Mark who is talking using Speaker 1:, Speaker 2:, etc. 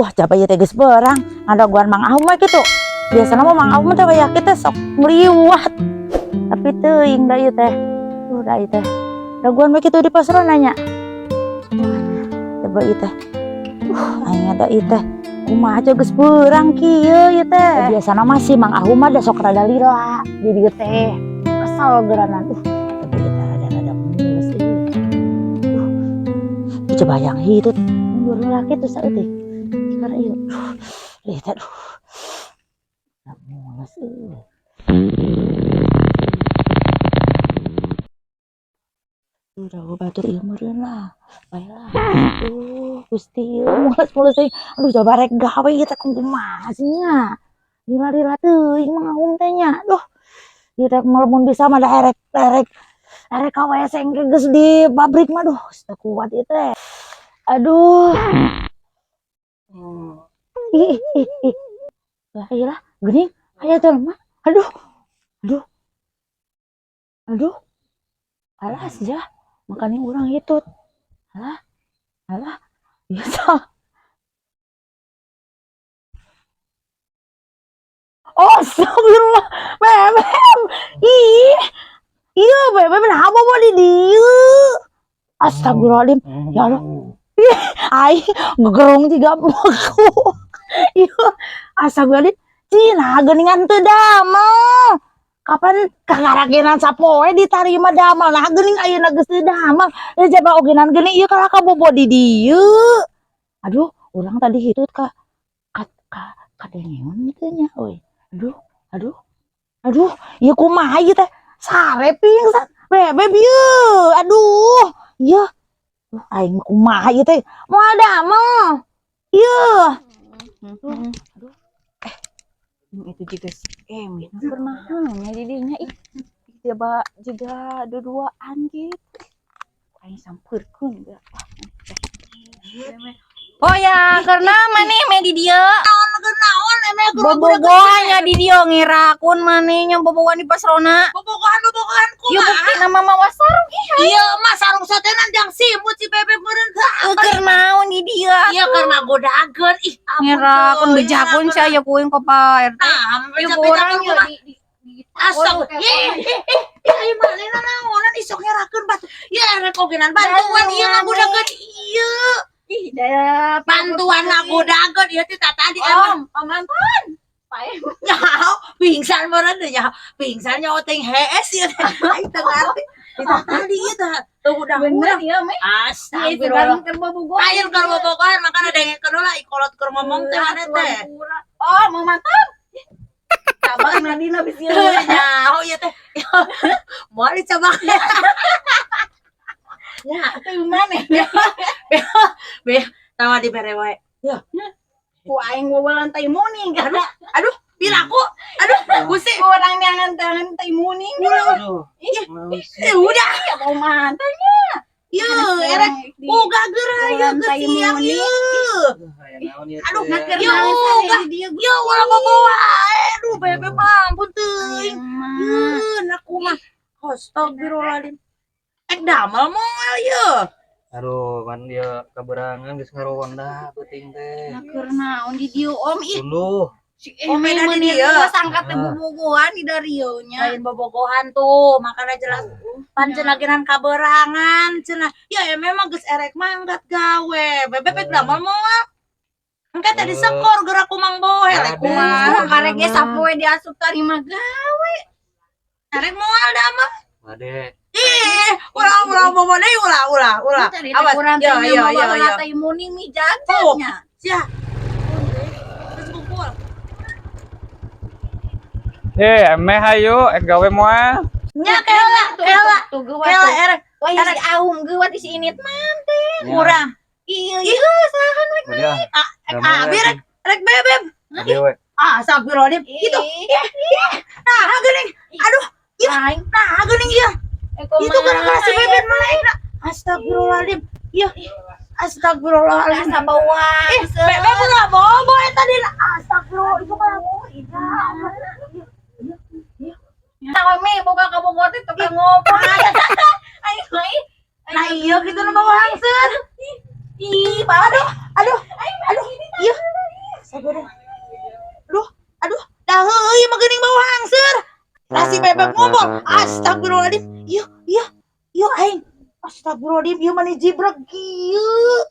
Speaker 1: Aduh, coba ieu teh geus beurang. Ngadagoan Mang Ahum we kitu. Biasana mah Mang Ahum teh wayah kitu sok ngeliwat. Tapi teuing da ieu teh. Duh, da ieu teh. Dagoan we kitu di pos ronda nya. Coba ieu teh. Aing da ieu teh. Kumaha aja geus beurang kieu ieu teh. Biasana mah si Mang Ahum mah da sok rada lila di dieu teh. Kesel geuranan. Tapi ieu teh rada-rada mules euy. Coba yang hitut mundur heula kitu saeutik. Karena ieu. Duh, ieu teh aduh. Mules euy. Udah batur ieu meureun lah. Bae lah. Duh, Gusti ieu mules-mules teuing. Aduh, coba rek gawe ieu teh kumaha sih nya. Lila-lila teuing Mang Ahum teh nya. Duh. Ieu teh mun bisa mah da erek erek erek ka WC engke geus di pabrik mah, duh, teu kuat ieu teh. Aduh. Ih ih ih. Lah ieu lah, geuning aya jelema. Aduh. Aduh. Aduh. Alah sia, makanya urang hitut. Alah. Alah. Biasa. Oh, astagfirullah. Bebem. Ih. Iya, Bebem naha bobo di dieu. Astagfirullahaladzim. Ya Allah. Ih, aing ngegerung jiga aku. Iya, astagfirullahaladzim. Cina geuningan teu damel. Kapan kakarakenan sapoe ditarima damel. Nah geuning ayeuna geus teu damel. Ya jaba ogenan geuning ieu kalah ka bobo di dieu. Aduh, urang tadi hitut ka kadengeun kitu nya euy. Aduh, aduh. Aduh, ieu kumaha ieu teh? Sare pingsan. Bebeb ieu. Aduh, ieu. Duh, aing kumaha ieu teh? Moal damel. Ieu. Aduh.
Speaker 2: Itu juga si Emi pernah nya didinya ih coba juga dua-duaan gitu. Aing sampeurkeun geura.
Speaker 3: Oh ya, karena maneh me di dieu.
Speaker 1: Naon emeh?
Speaker 3: Bobogohan nya di dieu ngirakun maneh nya bobogohan di pos ronda.
Speaker 1: Bobogohan bobogohan
Speaker 3: Yeuh,
Speaker 1: kumaha?
Speaker 3: Buktina mah mawa sarung ih.
Speaker 1: Iya mah sarung sotenan jang simut si Bebeb meureun.
Speaker 3: Keur naon di dieu?
Speaker 1: Iya karena godageun ih ampun.
Speaker 3: Ngirakun
Speaker 1: teuing,
Speaker 3: bejakun sia ya kuing ka Pak RT.
Speaker 1: Nah,
Speaker 3: Yeuh
Speaker 1: beja-bejakeun
Speaker 3: kurang
Speaker 1: kumaha?
Speaker 3: yeuh di
Speaker 1: Astag, ih, ih, ih, ih, manehna naonan isok ngerakeun batu. Ya rek ogenan bantuan ieu ngagodageun ieu.
Speaker 3: Ih, daya
Speaker 1: Bantuan ngagodageun ieu teh tadi emang.
Speaker 3: Om, Om Anton. Pak Em.
Speaker 1: Nyaho, pingsan meureun teh nyaho. Pingsan nyaho teh hees ieu teh. Aing teu ngarti. Ti tadi ieu teh teu
Speaker 3: Bener
Speaker 1: udah-udah.
Speaker 3: ya, Me.
Speaker 1: Astagfirullah.
Speaker 3: Keur bobogohan.
Speaker 1: Ayeuna keur bobogohan makana dengekeun heula ikolot keur ngomong teh maneh teh.
Speaker 3: Oh, mau mantan. Cabang Nadina bisi.
Speaker 1: Nyaho ieu teh. Moal dicabak. Ya,
Speaker 3: Teu maneh.
Speaker 1: be, tawa dibere wae.
Speaker 3: Ku aing wawalan tai muning
Speaker 1: Aduh, aduh, piraku. Aduh, Gusti.
Speaker 3: Urang neangan tai muning.
Speaker 4: Aduh.
Speaker 1: Eh, udah.
Speaker 3: Ya mau mantan.
Speaker 1: Ye, erek boga geura ye
Speaker 3: Lantai
Speaker 1: geus siang
Speaker 3: muning.
Speaker 1: ye.
Speaker 4: Aduh,
Speaker 1: Yo, uga. Yo, ulah boboa. Aduh, bebe mah ampun teuing. Ye, nak kumaha. Astagfirullahaladzim. Ek damel moal ye.
Speaker 4: Aduh, kan dia kaberangan geus ngaronda peuting teh.
Speaker 3: Nah, keur naon di dieu Om ih.
Speaker 4: Tunduh.
Speaker 3: Si
Speaker 1: Oh,
Speaker 3: Emi
Speaker 1: beda di
Speaker 3: meuni
Speaker 1: dieu.
Speaker 3: sangka teh
Speaker 4: Ah.
Speaker 3: bobogohan di darieu nya.
Speaker 1: Lain bobogohan tuh, makanya jelas pan cenah genan kaberangan cenah. Ya memang geus erek manggat gawe. Bebe pek damel moal. Engke teh disekor geura ku Mang Bohel
Speaker 4: Ada.
Speaker 1: kumaha.
Speaker 3: Karek ge sapoe diasup tarima gawe.
Speaker 1: Erek moal damel.
Speaker 4: Ade.
Speaker 1: Ih, ulah ulah bobo deui ulah ulah ulah. Awas.
Speaker 3: Kurang
Speaker 1: Yo
Speaker 3: teh
Speaker 1: yo yo yo.
Speaker 3: tai muning mi jajannya.
Speaker 1: Sia. Terus kumpul.
Speaker 5: Eh, emeh hayu, ek gawe moal.
Speaker 1: Nya kela kela
Speaker 3: Tuh geuwat.
Speaker 1: kela erek
Speaker 3: Wah, si Aum geuwat si init mah.
Speaker 1: kurang.
Speaker 3: Iya, iya, sahan we.
Speaker 4: Udah.
Speaker 1: Ah, ah, bi rek rek bebeb.
Speaker 4: Ade we.
Speaker 1: Ah, astagfirullahaladzim. Itu. Ih, ih. Nah, geuning. Aduh, iya. Nah, geuning ieu. Itu gara-gara si bebek melek. Astagfirullahaladzim. Iya. Astagfirullahaladzim.
Speaker 3: Rasa bawa.
Speaker 1: Eh, bebek ulah bobo eta tadi. Astagfirullah, itu kan. Ya Allah.
Speaker 3: Nah, me boga ka Bogor teh tukang ngopi. Ayo, ayo.
Speaker 1: Nah, iya gitu nu bawa hangseur.
Speaker 3: Ih, parah.
Speaker 1: Aduh, aduh. Iya. Astagfirullah. Aduh, aduh, dah heueuh ieu mah geuning bau hangseur. Lah si Bebek ngobrol. Astagfirullahaladzim. Iya, iya. Iya aing. Astagfirullahaladzim, ieu mah jibrek kieu.